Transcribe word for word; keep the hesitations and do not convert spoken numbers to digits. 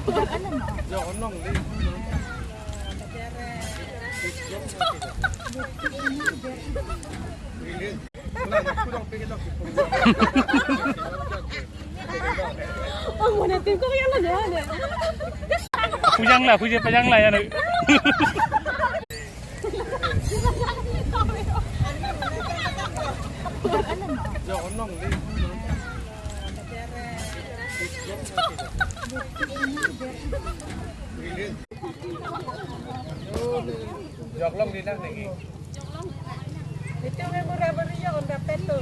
Oh, mona tim ko yang ada. Pajangla, puji pajangla ya. Joklong di nang niki. Itu memang rubber ya, onda peto.